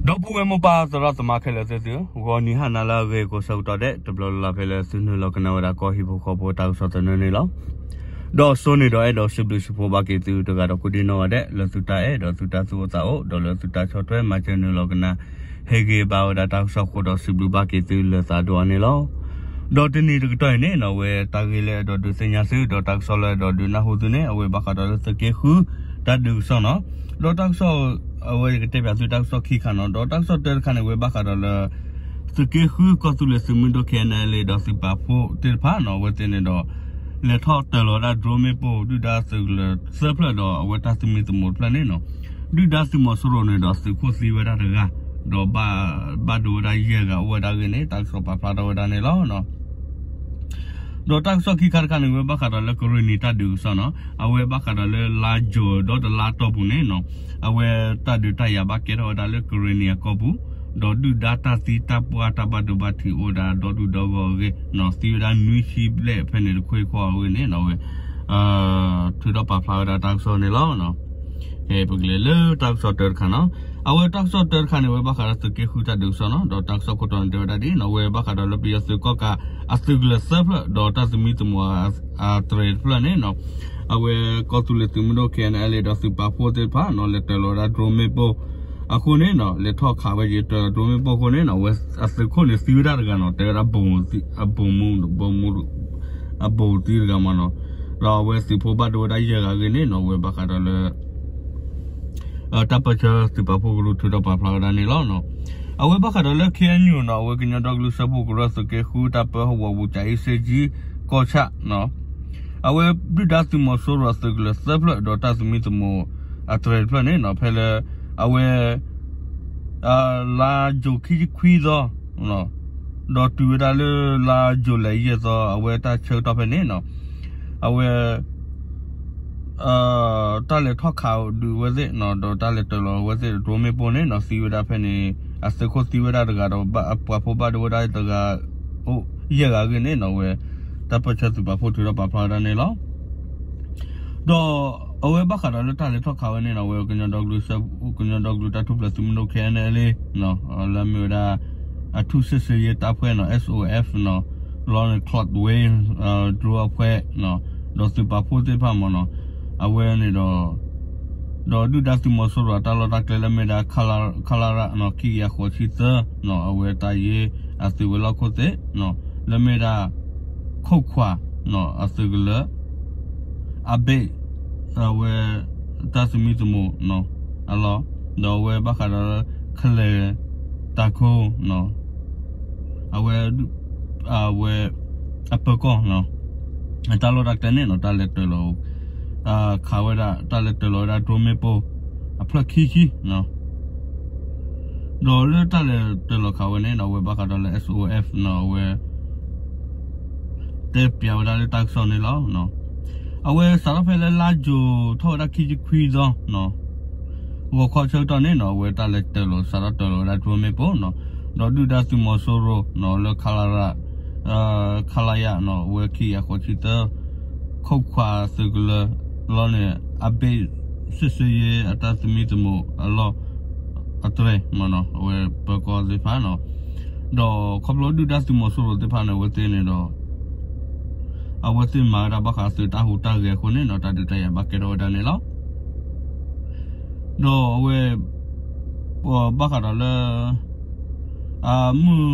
ဒီပုၢ်ဝဲၢ်မိၢ်ပၢ်သရၣ်သမါခဲလၢာ်သ့ၣ်သုဧၢ, ဂီၤနံၤဟါနၤလၢအဂ့ၤကိးဆၢကတီၢ်ဒဲး တဘျီလၢ်လၢ်ဖဲလၢသုနုာ်လီၤကနၣ်ဝဲဒၣ်ကီၢ်ဟံၣ်ဖိဃီဖိတၢ်ကစီၣ်သနၢၣ်န့ၣ်လီၤ. ဒီးစိန့ၣ်ဒီးအဲၣ်ဒိးစံးဘျုးစံးဖှိၣ်ဘၣ်က့ၤသုတဂၤဒီးကိးဒံနီၢ်ဂၤဒဲး လၢသုတၢ်အဲၣ်ဒီးသုတၢ်သူၣ်အိၣ်သးအိၣ် ဒီးလၢသုတၢ်ဆီၣ်ထွဲမၤစၢၤနုာ်လီၤကနၣ် ဟ့ၣ်ဂံၢ်ဘါဝဲဒၣ်တၢ်ကစီၣ်အဃိဒီးစံးဘျုးဘၣ်က့ၤသုလၢသးဒိၣ်အါန့ၣ်လီၤ. ဒီးတနံၤတကတီၢ်အံၤန့ၣ်နီၢ် အဝဲတၢ်ဂ့ၢ်လၢအဲၣ်ဒိးဒုးသ့ၣ်ညါသု ဒီးတၢ်ကစီၣ်လၢအဲၣ်ဒိးဒုးနၢ်ဟူသုန့ၣ် အဝဲဘၣ်ဃးဒီးလၢသုးက့ဃုတၢ်ဒုးကစီၣ်နီၢ်, ဒီးတၢ်ကစီၣ် အဝဲယကတဲပၠးသုတၢ်ကစီၣ်ခံခါနီၢ်, ဒီးတၢ်ကစီၣ်တၢတခါန့ၣ် အဝဲဘၣ်ဃးဒီးလၢ သုးက့ဃုကီၢ်သူလ့ၤသုးမုၢ်ဒိၣ် K N L A ဒီးသုးပာ်ဖှိၣ်သ့ၣ်တဖၣ်နီၢ် အဝဲသ့ၣ်န့ၣ်ဒီး လဲၤထီၣ်တၢၤလီၤဝဲဒၣ် drone မ့ၣ်ပိၢ် ဒုၣ်ဒါသုးကလၢၤသၢဖျၢၣ်ဒီးအဝဲတၢ်သမံသမိးတဖျၢၣ်န့ၣ်နီၢ်, ဒုၣ်ဒါသုးမီၤစိရိၤန့ၣ်ဒီးသုးခိၣ်သံဝဲဒၣ်တဂၤ ဒီးဘၣ်ဒိဝဲဒၣ်ယဲၢ်ဂၤအိၣ်ဝဲဒၣ်အဂ့ၢ်န့ၣ် တၢ်ကစီၣ်ပာ်ဖျါထီၣ်ဝဲဒၣ်န့ၣ်လီၤ. ဒီးတၢ်ကစီၣ်ခံခါတခါန့ၣ် အဝဲဘၣ်ဃးဒီးလၢကရ့ၣ်နံၤတၢ်ဒုးကစီၣ်နီၢ်, အဝဲဘၣ်ဃးဒီးလၢလါယူၤဒီးတလါတီၢ်ပူၤန့ၣ်နီၢ်, အဝဲတၢ်ဒုးတၢ်ယၤဘၣ်ကဲထီၣ်ဝဲဒၣ်လၢကရ့ၣ်နံၤအကီၢ်ပူၤ, ဒီးဒုၣ်ဒါတၢ်သံတၢ်ပှၢ်တၢ်ဘၣ်ဒိဘၣ်ထံးအိၣ်ဝဲဒၣ်ဒီဒူၣ်ဒီဂီၤအဂ့ၢ်နီၢ်, သံဝဲဒၣ်နွံဆံဘျဲၣ်ဖဲန့ၣ်တခွ့ၣ်ဃီအဂ့ၢ်န့ၣ်နီၢ် အဝဲ ထုးထီၣ်ပာ်ဖျါဝဲဒၣ်တၢ်ကစီၣ်န့ၣ်လီၤ. ပကလဲၤလၢတၢ်ကစီၣ်တၢတခါနီၢ်, အဝဲတၢ်ကစီၣ်တၢတခါန့ၣ် အဝဲဘၣ်ဃးဒီးသုးက့ဃုတၢ်ဒုးကစီၣ်နီၢ်, ဒီးတၢ်ကစီၣ်ခိၣ်တီန့ၣ်တဲဝဲဒၣ်ဒ်နီၢ် အဝဲဘၣ်ဃးဒီးလၢပယီၤသုးကီၣ်ကး အသုးကလၢၤသၢဖျၢၣ် ဒီးတၢ်သမံသမိးအတြဲၤတဖျၢၣ်န့ၣ်နီၢ်, အဝဲကီၢ်သူလ့ၤသုးမုၢ်ဒိၣ် K N L A ဒီးသုးပာ်ဖှိၣ်သ့ၣ်တဖၣ်နီၢ် လဲၤတၢၤလီၤဝဲဒၣ် drone မ့ၣ်ပိၢ်အဃိန့ၣ်နီၢ် လဲၤထီၣ်ခးဝဲယံၤတၢၤလီၤ drone မ့ၣ်ပိၢ်အဃိန့ၣ်နီၢ် အဝဲအသုးခိၣ်န့ၣ်သံဝဲဒၣ်တဂၤနီၢ် တဲဝဲဒၣ် အဘိၣ်မူ အဘိၣ်သံတဂၤမ့ၢ်နီၢ်, ဒီးအဝဲသုးဖိဘၣ်ဒိဝဲဒၣ်ယဲၢ်ဂၤအဂ့ၢ်န့ၣ်နီၢ် အဝဲဘၣ်ဃးဒီးလၢ တၢ်ပၢၢ်ဆၢသုးပာ်ဖှိၣ်ကရူၢ်ထုးထီၣ်ပာ်ဖျါဝဲဒၣ်န့ၣ်လီၤ. အဝဲဘၣ်ဃးဒီးလၢ K N U နီၢ် အဝဲကညီဒီကလုာ်စၢဖှိၣ်ကရၢသုးက့ဃုတၢ်ပၢဟီၣ်ကဝီၤပူၤ ကၠၤအ့စ့ကၠံကီၢ်ဆၣ်နီၢ်, အဝဲဒုၣ်ဒါသုးမီၤစိရိၤအသုးကလၢၤသၢဖျၢၣ် ဒီးတၢ်သမံသမိးအတြဲၤတဖျၢၣ်န့ၣ်နီၢ် ဖဲလၢ အဝဲ လါယူၤခံဆံခွံသီ ဒီးတုၤဝဲဒၣ်လၢလါယူၤလံယဲၢ်သီ အဝဲတၢ်ဆၢကတီၢ်ဖဲန့ၣ်နီၢ် အဝဲ တၢ်လဲၤထီၣ်ခးဒုးအဝဲသ့ၣ်နီၢ် ဒီးတၢ်လဲၤတၢၤလီၤအဝဲသ့ၣ် drone မ့ၣ်ပိၢ်န့ၣ်နီၢ် သံဝဲဒၣ်ဖဲန့ၣ် အသုးခိၣ်သံဝဲဒၣ်တဂၤဒီး ပှၤဖိဘၣ်ဒိဝဲဒၣ်တဂၤ အိၣ်ယဲၢ်ဂၤအဂ့ၢ်န့ၣ်နီၢ် အဝဲ တၢ်ပၢၢ်ဆၢသုးပာ်ဖှိၣ်ထုးထီၣ်ပာ်ဖျါဝဲဒၣ်န့ၣ်လီၤ. ဒီးအဝဲဘၣ်ဃးဒီးလၢတၢ်လဲၤထီၣ်ခးဝဲန့ၣ်နီၢ် အဝဲကညီဒီကလုာ်စၢဖှိၣ် ကညီဒီကလုာ်တၢ်ထူၣ်ဖျဲးသုးမုၢ်ဒိၣ် K N L A နီၢ် လၢအမ့ၢ်ဝဲဒၣ် အထူးစစ်ဆင်ရေးတပ်ဖွဲ့နီၢ် S O F နီၢ် လီၤန့ၣ် Cloud Wave drone အဖွဲ့နီၢ် ဒီးသုးပာ်ဖှိၣ်သ့ၣ်တဖၣ်မ့ၢ်နီၢ် အဝဲန့ၣ်ဒီး ဒီးဒုၣ်ဒါသုးမီၤစိရိၤအတၢ်လီၢ်တၢ်ကျဲလၢမ့ၢ်ဒၣ် ခလရ နီၢ် ခံကယၤဃိးဆံသၢနီၢ် အဝဲတၢ်ယ့အသုးဝဲၤလီၢ်ခိၣ်သ့ၣ်နီၢ် လၢမ့ၢ်ဒၣ် ခိၣ်ခွးနီၢ် အသုးကလၢၤ အဘ့ၣ် အဝဲ တၢ်သမံသမိးနီၢ် အလီၢ် ဒီးအဝဲဘၣ်ဃးဒီးလၢ ခလဲၤတၢ်ခိၣ်နီၢ် အဝဲ အဝဲ အပၢၤကီၢ်နီၢ် အတၢ်လီၢ်တၢ်ကျဲန့ၣ်နီၢ် တၢ်လဲၤတၢၤလီၤ ခးဝဲဒၣ် တၢ်လဲၤတၢၤလီၤဝဲဒၣ် drone မ့ၣ်ပိၢ် အဖျၢၣ်ခံဆံနီၢ် ဒီးလၢတၢ်လဲၤတၢၤလီၤခးဝဲန့ၣ်နီၢ် အဝဲဘၣ်ဃးဒီးလၢ S O F နီၢ် အဝဲ တဲပၠးဝဲဒၣ်လၢတၢ်ကစီၣ်န့ၣ်လီၤ. အဝဲစးထီၣ်ဖဲလၢလါယူၤထီၣ်ဝဲဒၣ်ခံဆံခွံသီနီၢ် ဂီၤခီဆၢကတီၢ်န့ၣ်နီၢ် အဝဲတၢ်လဲၤတၢၤလီၤ စးထီၣ်တၢၤလီၤဝဲဒၣ် drone မ့ၣ်ပိၢ်နီၢ် ဒီးဒုၣ်ဒါသုးမီၤစိရိၤနီၢ် လၢ ခလရ ခလရ နီၢ် အဝဲခံကယၤဃိးဆံသၢ ခိၣ်ခွးသုးကလၢၤလီၢ်န့ၣ် အဘ့ၣ် စစ်ဆင်ရေး အတၢ်သမံသမိးအလီၢ် အတြဲၤမ့ၢ်နီၢ် အဝဲပၢၤကီၢ်သ့ၣ်တဖၣ်နီၢ် ဒီးခီဖျိဒုၣ်ဒါသုးမီၤစိရိၤသ့ၣ်တဖၣ်န့ၣ် အဝဲသ့ၣ်န့ၣ်ဒီး အဝဲသ့ၣ်မၤဝဲဒၣ်ဘၣ်ဃးသုးတၢ်ဟူးတၢ်ဂဲၤအဃိန့ၣ်နီၢ် တၢ်ဒုးတၢ်ယၤဘၣ်ကဲထီၣ်ဝဲဒၣ်န့ၣ်လီၤ. ဒီးအဝဲ ဘၣ်ဃးဒီးလၢ မုၢ်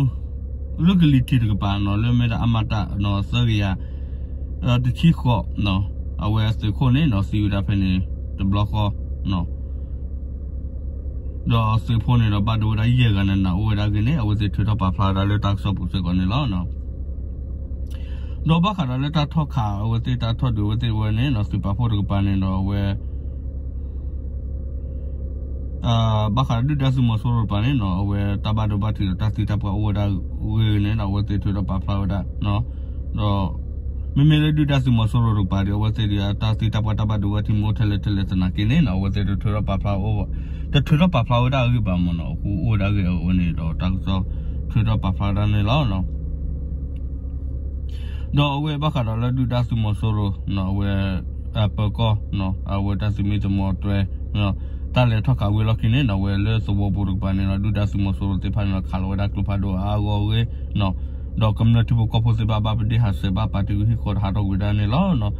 လၢကလံၤထံးတကပၤနီၢ် လၢမ့ၢ်ဒၣ်အမတနီၢ် သၢကယၤ တဆံဃိးနီၢ် အဝဲအသုးခိၣ်န့ၣ်နီၢ် သံဝဲဒၣ်ဖဲန့ၣ် တဘျီဃီနီၢ် ဒီးအသုးဖိန့ၣ်ဒီးဘၣ်ဒိဝဲဒၣ်ယဲၢ်ဂၤန့ၣ် နၢ်အိၣ်ဝဲဒၣ်အဂ့ၢ်န့ၣ် အဝဲသ့ၣ်ထုးထီၣ်ပာ်ဖျါဝဲဒၣ်လၢတၢ်ကစီၣ်ပူၤစ့ၢ်ကီးန့ၣ်လီၤ. ဒီးဘၣ်ဃးဒီးလၢတၢ်ထီၣ်ခးအဝဲသ့ၣ် တၢ်ထီၣ်ဒုးအဝဲသ့ၣ်ဝဲန့ၣ်နီၢ် သုးပာ်ဖှိၣ်တကပၤန့ၣ်ဒီးအဝဲ ဘၣ်ဃးဒုၣ်ဒါသုးမီၤစိရိၤတကပၤန့ၣ်နီၢ် အဝဲတၢ်ဘၣ်ဒိဘၣ်ထံးဒီးတၢ်သံတၢ်ပှၢ်အိၣ်ဝဲဒၣ်အဂ့ၢ်န့ၣ် အဝဲသ့ၣ်ထုးထီၣ်ပာ်ဖျါဝဲဒၣ် ဒီး မ့မ့ၢ်လၢဒုၣ်ဒါသုးမီၤစိရိၤတကပၤဒီး အဝဲသ့ၣ်ဒီးတၢ်သံတၢ်ပှၢ်တၢ်ဘၣ်ဒိဘၣ်ထံးမ့ၢ်အိၣ်ထဲလဲၣ်ထဲလဲၣ်သနာ်က့န့ၣ်နီၢ် အဝဲသ့ၣ်တထုးထီၣ်ပာ်ဖျါအိၣ် တထုးထီၣ်ပာ်ဖျါဝဲဒၣ်အဂ့ၢ်ဘၣ်မ့ၢ်နီၢ် အဃိအိၣ်ဝဲဒၣ်အဂ့ၢ်အဝဲန့ၣ်ဒီးတၢ်ကစီၣ်ထုးထီၣ်ပာ်ဖျါဝဲဒၣ်န့ၣ်လီၤ. ဒီးအဝဲဘၣ်ဃးဒီးလၢဒုၣ်ဒါသုးမီၤစိရိၤနီၢ် အဝဲ ပၢၤကီၢ်နီၢ် အဝဲတၢ်သမံသမိးတြဲၤ တၢ်လဲၤထီၣ်ခးဝံၤအလီၢ်ခံန့ၣ်နီၤ အဝဲလၢသဝီပူၤတကပၤန့ၣ်နီၤ ဒုၣ်ဒါသုးမီၤစိရိၤသ့ၣ်တဖၣ်န့ၣ်နီၤ ခးလီၤဝဲဒၣ်ကျိဖးဒိၣ်အါအါဂီၢ်ဂီၢ်နီၤ, ဒီးကမျၢၢ်ထံဖိကီၢ်ဖိသ့ၣ်တဖၣ် ဘၣ်ပဒ့ၣ်ဟးဆှဲးဘၣ်ပာ်တ့ၢ်ဂုာ်ဟံၣ်ဃီတဟးထီၣ်ကွံာ်ဒၣ်န့ၣ်လီၤ.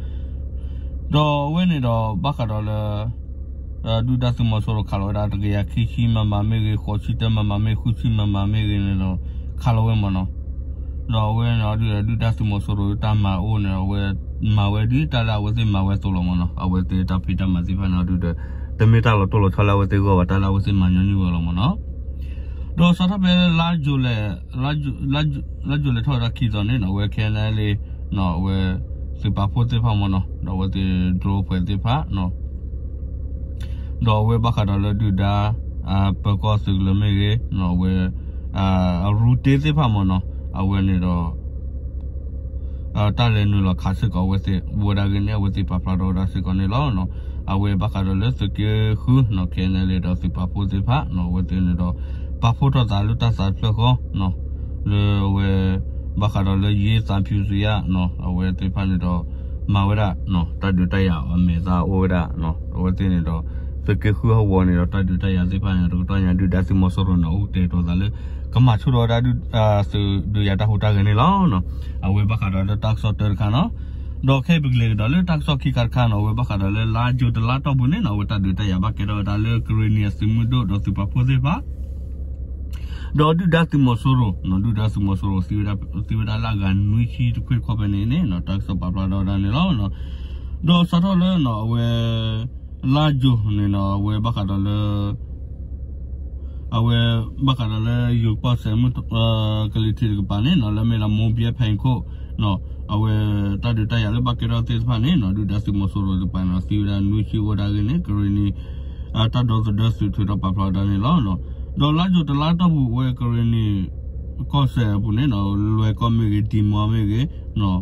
ဒီးအဝဲန့ၣ်ဒီးဘၣ်ဃးဒီးလၢ ဒုၣ်ဒါသုးမီၤစိရိၤခးလီၤဝဲဒၣ် တကယၤခံဆံ MM မ့ၢ်ဂ့ၤ, ဃိးဆံတၢ MM မ့ၢ်ဂ့ၤ, ဃုဆံ MM မ့ၢ်ဂ့ၤန့ၣ်ဒီး ခးလီၤဝဲမ့ၢ်နီၤ. ဒီးအဝဲန့ၣ်ဒုၣ်ဒါသုးမီၤစိရိၤတၢ်မၤအိၣ်န့ၣ် အဝဲမၤဝဲဒ်တၢ်လၢအဝဲသ့ၣ်မၤဝဲအသိးလီၤမ့ၢ်နီၤ. အဝဲသ့ၣ်တၢ်ဖံးတၢ်မၤသ့ၣ်တဖၣ်န့ၣ်ဒုၣ်ဒါ တမ့ၢ်တၢ်လီၤတိၢ်လီၤဆီလၢအဝဲသ့ၣ်ဂီၢ်ဘၣ်, တၢ်လၢအဝဲသ့ၣ်မၤညီနုၢ်ဝဲလီၤမ့ၢ်နီၤ. ဒီးစးထီၣ်ဖဲလါယူၤလဲၣ် လါယူၤလဲၣ်ထီၣ်ဝဲဒၣ်ခံသီန့ၣ်နီၤ အဝဲ ခဲနလ့ နီၤ အဝဲ သုးပာ်ဖှိၣ်သ့ၣ်တဖၣ်မ့ၢ်နီၤ ဒီးအဝဲသ့ၣ် drone ဖှဲးသ့ၣ်တဖၣ်နီၤ ဒီးအဝဲဘၣ်ဃးဒီးလၢဒုၣ်ဒါ ပၢၤကီၢ်သုးကလၢၤမ့ၢ်ဂ့ၤနီၤ အဝဲ အရူတ့သ့ၣ်တဖၣ်မ့ၢ်နီၤ အဝဲန့ၣ်ဒီး တၢ်လဲၤနုာ်လီၤခးစ့ၢ်ကီးအဝဲသ့ၣ် ဝဲဒၣ်ဂ့ၢ်န့ၣ် အဝဲသ့ၣ်ပာ်ဖျါထီၣ်ဝဲဒၣ်စ့ၢ်ကီးန့ၣ်လီၤ. အဝဲဘၣ်ဃးဒီးလၢသုးက့ဃုနီၤ ခဲနလ့ ဒီးသုးပာ်ဖှိၣ်သ့ၣ်တဖၣ်နီၤ အဝဲသ့ၣ်န့ၣ်ဒီး ပာ်ဖှိၣ်ထီၣ်သးလၢတၢ်သးတဖျၢၣ်ဃီနီၤ လၢအဝဲ ဘၣ်ဃးဒီးလၢယ့သးဖၠူစံယါနီၤ အဝဲသ့ၣ်တဖၣ်န့ၣ်ဒီး မၤဝဲဒၣ် တၢ်ဒုးတၢ်ယၤအမဲာ်သၣ်အိၣ်ဝဲဒၣ် အဝဲသ့ၣ်န့ၣ်ဒီး သုးက့ဃုအဂီၢ်န့ၣ်ဒီး တၢ်ဒုးတၢ်ယၤသ့ၣ်တဖၣ်န့ၣ် တကတီၢ်ညါဒုၣ်ဒါသုးမီၤစိရိၤန့ၣ် အိၣ်ကတဲာ်ကတီၤသးလၢ ကမၤဆူၣ်ထီၣ်ဝဲဒၣ် သုးဒုးယၤတၢ်ဟူးတၢ်ဂဲၤန့ၣ်လီၤ. အဝဲဘၣ်ဃးဒီးလၢတၢ်ကစီၣ်တၢတခါနီၤ ဒီးခဲအံၤပကလဲၤကဒီးလၢတၢ်ကစီၣ်ခံခါတခါနီၤ အဝဲဘၣ်ဃးဒီးလၢလါယူၤတလါတီၢ်ပူၤန့ၣ်နီၤ အဝဲတၢ်ဒုးတၢ်ယၤဘၣ်ကဲထီၣ်ဝဲဒၣ်လၢကရ့ၣ်နံၤအသုးမုၢ်ဒိၣ်ဒီးသုးပာ်ဖှိၣ်သ့ၣ်တဖၣ် ဒီးဒုၣ်ဒါသုးမီၤစိရိၤနီၤ ဒုၣ်ဒါသုးမီၤစိရိၤသံဝဲဒၣ်လၢအဂၤနွံဆံတခွ့ၣ်တခီဖဲန့ၣ်န့ၣ်နီၤ တၢ်ကစီၣ်ပာ်ဖျါထီၣ်ဝဲဒၣ်န့ၣ်လီၤ. ဒီးစးထီၣ်လၢနီၤ အဝဲ လါယူၤန့ၣ်နီၤ အဝဲဘၣ်ဃးဒီးလၢ အဝဲ ဘၣ်ဃးဒီးလၢယိၤကီၢ်စဲၣ်မုၢ် ကလံၤထံးတကပၤန့ၣ်နီၤ လၢမ့ၢ်လၢမိၢ်ဘဲဖဲအံၤခိၣ်နီၤ အဝဲ တၢ်ဒုးတၢ်ယၤလၢဘၣ်ကဲထီၣ်သ့ၣ်တဖၣ်န့ၣ်နီၤ ဒုၣ်ဒါသုးမီၤစိရိၤတကပၤန့ၣ် သံဝဲဒၣ်နွံဆံအိၣ်ဝဲဒၣ်ဂ့ၢ်န့ၣ် ကရ့ၣ်နံၤ တၢ်ဒီသဒၢသုးထုးထီၣ်ပာ်ဖျါဝဲဒၣ်န့ၣ်လီၤ. ဒီးလါယူၤတလါတီၢ်ပူၤဝဲကရ့ၣ်နံၤ ကီၢ်စဲၣ်အပူၤန့ၣ်နီၤ လွဲၢ်ကီၢ်မ့ၢ်ဂ့ၤ ဒံၣ်မီမ့ၢ်ဂ့ၤ ဒီးလၢ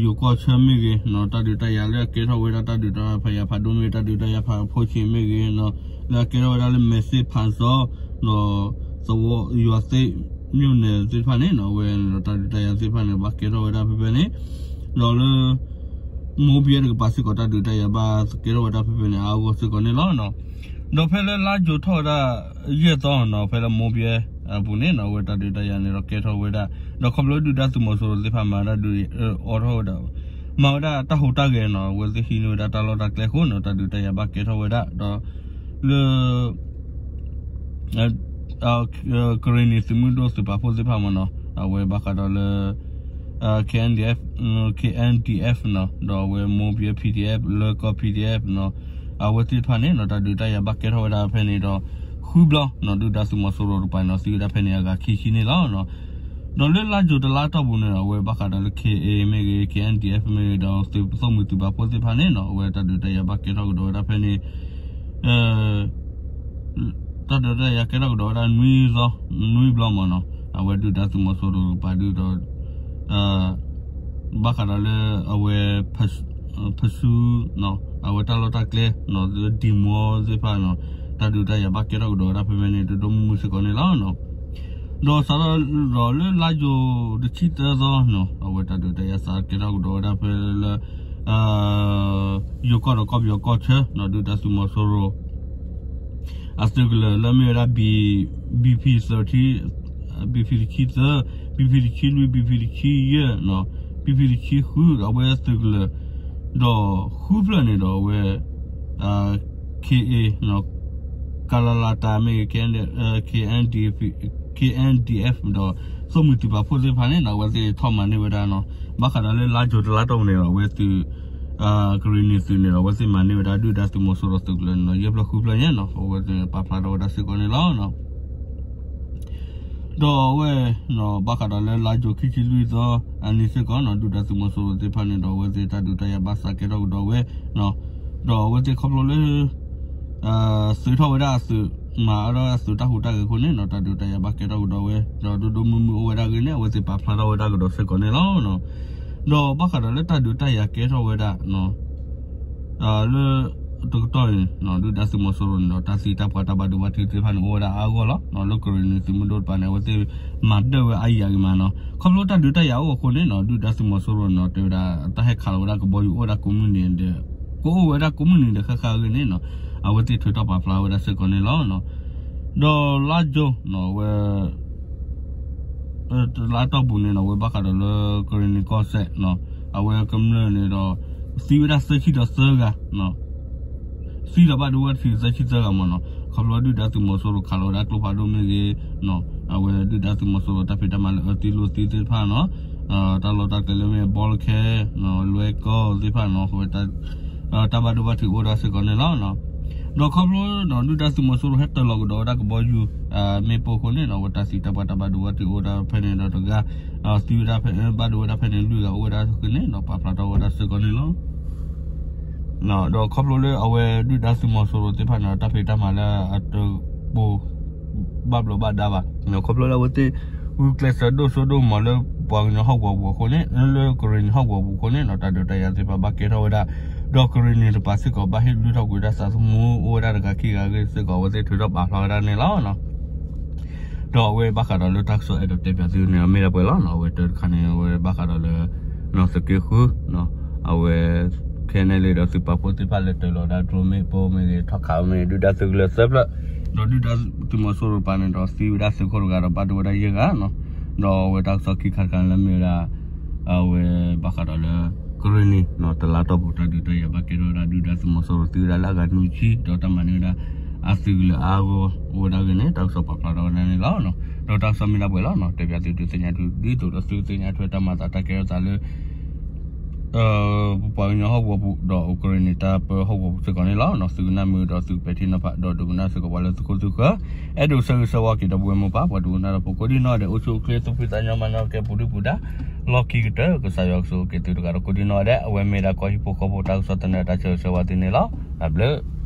ယိၤကီၢ်ဆၢမ့ၢ်ဂ့ၤနီၤ တၢ်ဒုးတၢ်ယၤလၢအကဲထီၣ်ဝဲဒၣ်တၢ်ဒုးတၢ်ဖးယၤဖးဒိၣ်မ့ၢ်ဂ့ၤ တၢ်ဒုးတၢ်ယၤဖးဖိဆံးမ့ၢ်ဂ့ၤနီၤ လၢအကဲထီၣ်ဝဲဒၣ်လၢမဲာ်သ့ၣ်ဖးစီ ဒီး သဝီယွၤသ့ၣ် မြို့နယ် သ့ၣ်တဖၣ်န့ၣ်နီၤ အဝဲန့ၣ်ဒီးတၢ်ဒုးတၢ်ယၤသ့ၣ်တဖၣ်န့ၣ် ဘၣ်ကဲထီၣ်ဝဲဒၣ်ဖဲဖဲန့ၣ် ဒီးလၢ မိၢ်ဘဲတကပၤစ့ၢ်ကီး တၢ်ဒုးတၢ်ယၤဘၣ်ကဲထီၣ်ဝဲဒၣ်ဖဲဖဲန့ၣ် အါအါဂီၢ်ဂီၢ်စ့ၢ်ကီးန့ၣ်လီၤ. ဒီးဖဲလၢလါယူၤထီၣ်ဝဲဒၣ် ယဲၢ်သီနီၤ ဖဲလၢမိၢ်ဘဲအပူၤန့ၣ်နီၤ အဝဲတၢ်ဒုးတၢ်ယၤန့ၣ်ဒီးကဲထီၣ်ဝဲဒၣ် ဒီးခီဖျိဒုၣ်ဒါသုးမီၤစိရိၤသ့ၣ်တဖၣ်မၤဒၣ်ဒုးအီထီၣ်ဝဲဒၣ် မၤဝဲဒၣ်တၢ်ဟူးတၢ်ဂဲၤနီၤ အဝဲသ့ၣ်ဟံးန့ၢ်ဝဲဒၣ်တၢ်လီၢ်တၢ်ကျဲအဃိနီၤ တၢ်ဒုးတၢ်ယၤဘၣ်ကဲထီၣ်ဝဲဒၣ် ဒီးလၢ ကရ့ၣ်နံၤသုးမုၢ်ဒိၣ်သုးပာ်ဖှိၣ်သ့ၣ်တဖၣ်မ့ၢ်နီၤ အဝဲဘၣ်ဃးဒီးလၢ KNDF နီၤ ဒီးအဝဲမိၢ်ဘဲ PDF လၢကီၢ် PDF နီၤ အဝဲသ့ၣ်တဖၣ်န့ၣ်နီၤ တၢ်ဒုးတၢ်ယၤဘၣ်ကဲထီၣ်ဝဲဒၣ်ဖဲန့ၣ်ဒီး ဃုဘျီနီၤ ဒုၣ်ဒါသုးမီၤစိရိၤတကပၤန့ၣ် သံဝဲဒၣ်ဖဲန့ၣ်အဂၤခံဆံန့ၣ်လီၤ. ဒီးလၢလါယူၤတလါတီၢ်ပူၤန့ၣ် အဝဲဘၣ်ဃးဒီးလၢ KA မ့ၢ်ဂ့ၤ KNDF မ့ၢ်ဂ့ၤ ဒီးသုးမုၢ်သုးပာ်ဖှိၣ်သ့ၣ်တဖၣ်န့ၣ်နီၤ အဝဲတၢ်ဒုးတၢ်ယၤဘၣ်ကဲထီၣ်ကဒီးဝဲဒၣ်ဖဲန့ၣ် တၢ်ဒုးတၢ်ယၤကဲထီၣ်ကဒီးဝဲဒၣ်နွံသီ နွံဘျီမ့ၢ်နီၤ အဝဲဒုၣ်ဒါသုးမီၤစိရိၤတကပၤဒုးဒီး ဘၣ်ဃးဒီးလၢအဝဲ ဖဆူ အဝဲတၢ်လီၢ်တၢ်ကျဲနီၤ ဒံၣ်မီသ့ၣ်တဖၣ်နီၤ တၢ်ဒုးတၢ်ယၤဘၣ်ကဲထီၣ်ကဒီးဝဲဒၣ်ဖဲဖဲန့ၣ် ဒိၣ်ဒိၣ်မုၢ်မုၢ်စ့ၢ်ကီးန့ၣ်လီၤ. ဒီးစးထီၣ်ဒီးလၢလါယူၤတဆံသၢသီနီၤ အဝဲတၢ်ဒုးတၢ်ယၤစးကဲထီၣ်ကဒီးဝဲဒၣ်ဖဲလၢ ယိၤကီၢ်ဒီးကီၢ်ပယီၤကီၢ်ဆၢနီၤ ဒုၣ်ဒါသုးမီၤစိရိၤ အသုးကလၢၤလၢမ့ၢ်ဝဲဒၣ် BP thirty, BP တဆံသၢ, BP တဆံလွံၢ်, BP တဆံယဲၢ်နီၤ, BP တဆံဃု အဝဲသုးကလၢၤ ဒီးဃုဖျၢၣ်န့ၣ်ဒီးအဝဲ KA နီၤ, ကလလတၢ်မ့ၢ်ဂ့ၤ KNDF, KNDF ဒီး သုးမုၢ်သုးပာ်ဖှိၣ်သ့ၣ်တဖၣ်န့ၣ်နီၤ အဝဲသ့ၣ်ထီၣ်မၤန့ၢ်ဝဲဒၣ်နီၤ, ဘၣ်ဃးဒီးလၢလါယူၤတလါတီၢ်ပူၤန့ၣ်ဒီး အဝဲသုး ကရ့ၣ်နံၤသုးန့ၣ်ဒီး အဝဲသ့ၣ်မၤန့ၢ်ဝဲဒၣ်ဒုၣ်ဒါသုးမီၤစိရိၤသုးကလၢၤန့ၣ်ဒီး ယဲၢ်ဖျၢၣ်ဃုဖျၢၣ်ညါနီၤ အဝဲသ့ၣ်ပာ်ဖျါထီၣ်ဝဲဒၣ်စ့ၢ်ကီးန့ၣ်လီၤ. ဒီးအဝဲ ဘၣ်ဃးဒီးလၢလါယူၤခံဆံလွံၢ်သီ အနံၤစ့ၢ်ကီးနီၤ ဒုၣ်ဒါသုးမီၤစိရိၤသ့ၣ်တဖၣ်န့ၣ်ဒီး အဝဲသ့ၣ်တၢ်ဒုးတၢ်ယၤဘၣ်စးကဲထီၣ်ကဒီးဝဲ ဒီးအဝဲသ့ၣ်ခီဖျိလၢ သုးထီၣ်ဝဲဒၣ်အသုး မၤအါထီၣ်အသုးတၢ်ဟူးတၢ်ဂဲၤအဃိန့ၣ်နီၤ တၢ်ဒုးတၢ်ယၤဘၣ်ကဲထီၣ်ကဒီးဝဲ ဒီးဒိၣ်ဒိၣ်မုၢ်မုၢ်အိၣ်ဝဲဒၣ်ဂ့ၢ်န့ၣ် အဝဲသ့ၣ်ပာ်ဖျါထီၣ်ဝဲဒၣ်ကဒီးစ့ၢ်ကီးန့ၣ်လီၤ. ဒီးဘၣ်ဃးဒီးလၢတၢ်ဒုးတၢ်ယၤကဲထီၣ်ဝဲဒၣ် လၢ တကတီၢ်အံၤ ဒုၣ်ဒါသုးမီၤစိရိၤန့ၣ်ဒီး တၢ်သံတၢ်ပှၢ်တၢ်ဘၣ်ဒိဘၣ်ထံးသ့ၣ်တဖၣ်န့ၣ် အိၣ်ဝဲဒၣ်အါဂီၢ်လီၤ. လၢကရ့ၣ်နံၤသုးမုၢ်ဒိၣ်တကပၤန့ၣ် အဝဲသ့ၣ်မၤဒၢၣ်ဝဲအါယၤဂ့ၤမးနီၤ ခီဖျိတၢ်ဒုးတၢ်ယၤအိၣ်အဃိန့ၣ်နီၤ ဒုၣ်ဒါသုးမီၤစိရိၤန့ၣ်ဒီး တဲဝဲဒၣ် တၢ်ဟဲခးလီၤဝဲဒၣ်ကဘီယူၤအိၣ်ဝဲဒၣ်ကိးမုၢ်နံၤဒီး ကအိၣ်ဝဲဒၣ်ကိးမုၢ်နံၤဒီးဃၣ်ဃၣ်အဂ့ၢ်န့ၣ်နီၤ, အဝဲသ့ၣ်ထုးထီၣ်ပာ်ဖျါဝဲဒၣ်စ့ၢ်ကီးန့ၣ်လီၤ. ဒီးလါယူၤနီၤ အဝဲ တလါတီၢ်ပူၤန့ၣ်နီၤ အဝဲဘၣ်ဃးဒီးလၢကရ့ၣ်နံၤကီၢ်စဲၣ်နီၤ, အဝဲကမျၢၢ်န့ၣ်ဒီး သံဝဲဒၣ်သၢဆံဒီးသၢဂၤ သံဒီးဘၣ်ဒိဝဲတဆံသၢဆံသၢဂၤမ့ၢ်နီၤ, ခီဖျိဒုၣ်ဒါသုးမီၤစိရိၤခးလီၤဝဲဒၣ်ကျိဖးဒိၣ်မ့ၢ်ဂ့ၤ, အဝဲဒုၣ်ဒါသုးမီၤစိရိၤတၢ်ဖံးတၢ်မၤလၢအၢသံလိာ်သံသ့ၣ်တဖၣ်နီၤ, တၢ်လီၢ်တၢ်ကျဲလၢမ့ၢ်ဘီလခဲ, လွဲကီၢ်သ့ၣ်တဖၣ်နီၤ, တၢ်ဘၣ်ဒိဘၣ်ထံးအိၣ်ဒၣ်စ့ၢ်ကီးန့ၣ်လီၤ. ဒီးခီဖျိဒီးဒုၣ်ဒါသုးမီၤစိရိၤဟဲတၢၤလီၤကဒီးဝဲဒၣ်ကဘီယူၤ မ့ၣ်ပိၢ်အဃိန့ၣ်နီၤ, အဝဲတၢ်သံတၢ်ပှၢ်တၢ်ဘၣ်ဒိဘၣ်ထံးအိၣ်ဝဲဒၣ်ဖဲန့ၣ်ဒီးတဂၤ, သံဝဲဒၣ်ဖဲ ဘၣ်ဒိဝဲဒၣ်ဖဲန့ၣ်လွံၢ်ဂၤအိၣ်ဝဲဒၣ်အဃိန့ၣ်နီၤ ပာ်ဖျါထီၣ်ဝဲဒၣ်စ့ၢ်ကီးန့ၣ်လီၤ. ဒီးခီဖျိလၢအဝဲဒုၣ်ဒါသုးမီၤစိရိၤသ့ၣ်တဖၣ်န့ၣ် တၢ်ဖံးတၢ်မၤလၢအတပိၤ ဘၣ်ဘျီးဘၣ်ဒါဘၣ်, ခီဖျိလၢအဝဲသ့ၣ် ဂုာ်ကျဲးစၢးဒိၣ်စိဒိၣ်ကမီၤလၢပှၤကညီဟီၣ်ကဝီၤပူၤအဃိန့ၣ်, လၢကရ့ၣ်နံၤဟီၣ်ကဝီၤပူၤအဃိန့ၣ်နီၤ တၢ်ဒုးတၢ်ယၤသ့ၣ်တဖၣ်ဘၣ်ကဲထီၣ်ဝဲဒၣ်, ဒီးကရ့ၣ်နံၤတပၤစ့ၢ်ကီးဘၣ်ဟ့ၣ်လွံၢ်ထီၣ်ကွံာ်ဝဲဒၣ်သးသမူအိၣ်ဝဲဒၣ်တဂၤခံဂၤအဂ့ၢ်စ့ၢ်ကီး အဝဲသ့ၣ်ထုးထီၣ်ပာ်ဖျါဝဲဒၣ်န့ၣ်လီၤ. ဒီးအဝဲဘၣ်ဃးဒီးလၢတၢ်ကစီၣ်အဲၣ်ဒိးတဲပၠးသုန့ၣ် မ့ၢ်ဒၣ်ပှဲၤလီၤနီၤ, အဝဲတၢ်တခါန့ၣ် အဝဲဘၣ်ဃးဒီးလၢ နီၢ်သုးက့ဃု အဝဲ ခဲန့ၣ်လံဒီးသုးပာ်ဖှိၣ်သ့ၣ်တဖၣ်လၢတၢၤလီၤဒၣ် drone မ့ၣ်ပိၢ်မ့ၢ်ဂ့ၤ ထီၣ်ခးမ့ၢ်ဂ့ၤ ဒုၣ်ဒါသုးကလၢၤသၢဖျၢၣ်, ဒီးဒုၣ်ဒါသုးမီၤစိရိၤတပၤန့ၣ်ဒီးသံဝဲဒၣ်သုးခိၣ်တဂၤဒီးဘၣ်ဒိဝဲဒၣ်ယဲၢ်ဂၤနီၤ, ဒီးအဝဲတၢ်ကစီၣ်ခံခါတခါလၢမ့ၢ်ဝဲဒၣ် အဝဲဘၣ်ဃးဒီးလၢ ကရ့ၣ်နံၤနီၤ တလါတီၢ်ပူၤတၢ်ဒုးတၢ်ယၤဘၣ်ကဲထီၣ်ဝဲဒၣ် ဒုၣ်ဒါသုးမီၤစိရိၤသံဝဲဒၣ်လၢအဂၤနွံဆံ ဒီးတၢ်မၤန့ၢ်ဝဲဒၣ် အသုးကလၢၤအါဂီၢ်အိၣ်ဝဲဒၣ်အဂ့ၢ်န့ၣ် တၢ်ကစီၣ်ပာ်ဖျါထီၣ်ဝဲဒၣ်န့ၣ်လီၤ. ဒီးတၢ်ကစီၣ်မ့ၢ်ဒၣ်ပှဲၤလီၤနီၤ, တဲပၠးသုဒုးသ့ၣ်ညါသု ဒ်သိးဒီးသုကသ့ၣ်ညါထွဲတၢ်မၤသးတၢ်ကဲထီၣ်သးလၢ ပပှၤကညီဟီၣ်ကဝီၤပူၤ ဒီးကရ့ၣ်နံၤတၢ်ပၢဟီၣ်ကဝီၤပူၤစ့ၢ်ကီးန့ၣ်လီၤ. သုကနၣ်မုာ်ဒီးသုကပဲာ်ထံနီၤဖး ဒီးဒိကနၣ်စ့ၢ်ကီးပှၤလၢသုခိၣ်သုဃၢၤ, အဲၣ်ဒိးဆၢဂ့ၤဆၢဝါက့ၤဒီပုၢ်ဝဲၢ်မိၢ်ပၢ် ပှၤဒိကနၣ်တၢ်ဖိကိးဒံနီၢ်ဒဲး အိၣ်ဆူၣ်အိၣ်ချ့သူၣ်ဖှံသးညီမၤနၢၤကဲပူၤဒုၣ်ပူၤဒါ လီၢ်ခံကတၢၢ် ကစၢ်ယွၤကဆိၣ်ဂ့ၤက့ၤသုတဂၤဒီးကိးဒံနီၢ်ဒဲး အဝဲမ့ၢ်ဒၣ်ကီၢ်ဟံၣ်ဖိဃီဖိတၢ်ကစီၣ်သနၢၣ်တၢ်ဆၢဂ့ၤဆၢဝါသုန့ၣ်လီၤ. တၢ်ဘျုး